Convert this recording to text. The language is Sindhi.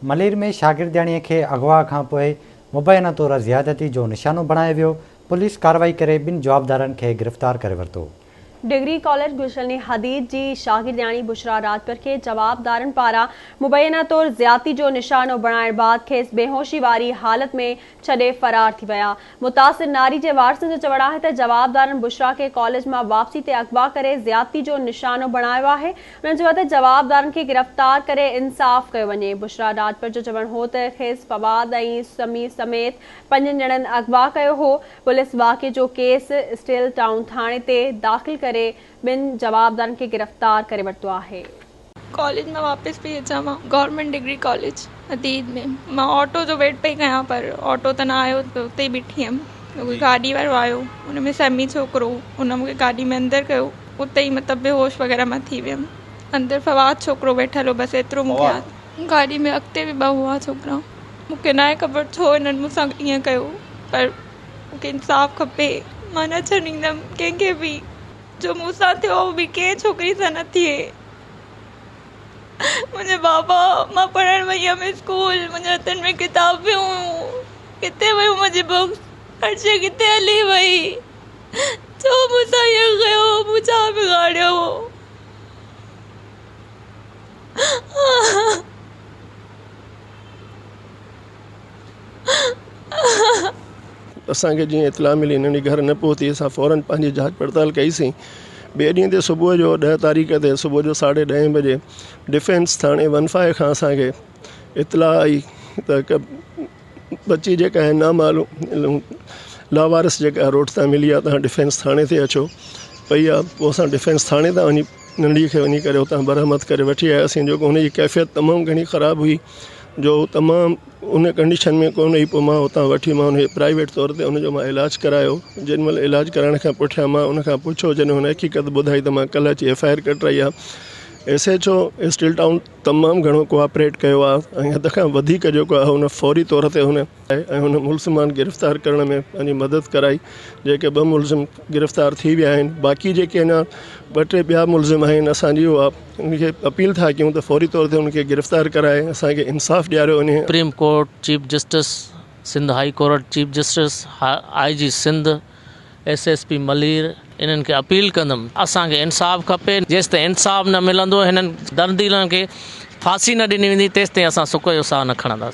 ملير ۾ شاگردياڻي کي اغوا کانپوء مبينا طور زيادتي جو نشانو بڻايو ويو، پوليس ڪارروائي ڪري ٻن جوابدارن کي گرفتار ڪري ورتو. ڊگري ڪاليج گلشن حديد جي شاگردياڻي بشريٰ راڄپر کي جوابدارن پاران مبينا طور زيادتي جو نشانو بڻائڻ بعد کيس بيهوشي واري حالت ۾ ڇڏي فرار ٿي ويا. متاثر ناري جي وارثن جو چوڻ آهي ته جوابدارن بشريٰ کي ڪاليج مان واپسي تي اغوا ڪري زيادتي جو نشانو بڻايو آهي. انهن چيو ته جوابدارن کي گرفتار ڪري انصاف ڪيو وڃي. بشريٰ راڄپر جو چوڻ هو ته کيس فواد ۽ سميع سميت پنجن ڄڻن اغوا ڪيو هو. پوليس واقعي جو ڪيس اسٽيل ٽائون ٿاڻي تي داخل ڪري ٻن جوابدارن کي گرفتار ڪري ورتو آهي. ڪاليج مان واپس پئي اچان مان گورنمينٽ ڊگري ڪاليج حديد ۾ مان آٽو جو ويٽ پئي ڪيان پر آٽو ته نه آيو ته اتي ئي بيٺي هيم ته گاڏي وارو آيو ان ۾ سميع ڇوڪرو هو ان مون کي گاڏي ۾ اندر ڪيو اتي ئي مطلب بيهوش وغيره مان ٿي ويم اندر فواد ڇوڪرو ويٺل هو بس ايترو مون کي ياد گاڏي ۾ اڳتي به ٻه هئا ڇوڪرا مون کي ناهي خبر ڇو هنن مون سان ائين ڪيو پر مون کي انصاف کپي مان نه ڇڏيندم ڪنهن کي به جو مون سان ٿيو اهو ٻي ڪنهن ڇوڪري سان نه ٿئي. منهنجي بابا مان پڙهڻ وئي هيم اسڪول منهنجي هٿن ۾ ڪتابون هيون ڪٿي ويون منهنجي بڪس هر شي ڪٿي هلي وئي ڇو مون سان ائين ڪيو مون ڇا بگاڙيو هو. اسان کي جيئن اطلاع ملي ننڍي گهر نه پهتي اسان فورن پنهنجي جاچ پڙتال ڪئي سين ٻئي ڏينهن تي صبح جو ڏهه تاريخ تي صبح جو ساڍي ڏهين بجي ڊفينس ٿاڻي ون فائيو کان اسان کي اطلاع آئي ته هڪ بچي جيڪا آهي نامعلوم لاوارث جيڪا روڊ تان ملي آهي تان ڊفينس ٿاڻي تي اچو پئي آهي پوء اسان ڊفينس ٿاڻي تان وڃي ننڍي کي وڃي ڪري اتان برآمد ڪري وٺي آياسين جيڪو هن جي ڪيفيت تمام گهڻي خراب هئي جو تمام ان ڪنڊيشن ۾ ڪونه هئي پوء مان اتان وٺي مان ان کي پرائيويٽ طور تي ان جو مان علاج ڪرايو جيڏي مهل علاج ڪرائڻ کان پٺيان مان ان کان پڇيو جڏهن هن حقيقت ٻڌائي ته مان ڪلهه اچي ايف I R ڪٽرائي آهي S H O steel town تمام گهڻو ڪوآپريٽ ڪيو آهي ۽ حد کان وڌيڪ جيڪو آهي ان فوري طور تي هن ۽ هن ملزمان گرفتار ڪرڻ ۾ پنهنجي مدد ڪرائي جيڪي ٻه ملزم گرفتار ٿي ويا آهن باقي جيڪي اڃا ٻه ٽي ٻيا ملزم آهن اسان جي اها ان کي اپيل ٿا ڪيون ته فوري طور تي ان کي گرفتار ڪرائي اسان کي انصاف ڏياريو وڃي. Supreme court chief justice Sindh high court chief justice I G Sindh S S P Malir انهن کي اپيل ڪندم اسان کي انصاف کپي جيستائين انصاف نه ملندو هنن درديلن کي ڦاسي نه ڏني ويندي تيستائين اسان سک جو ساهه نه کڻنداسين.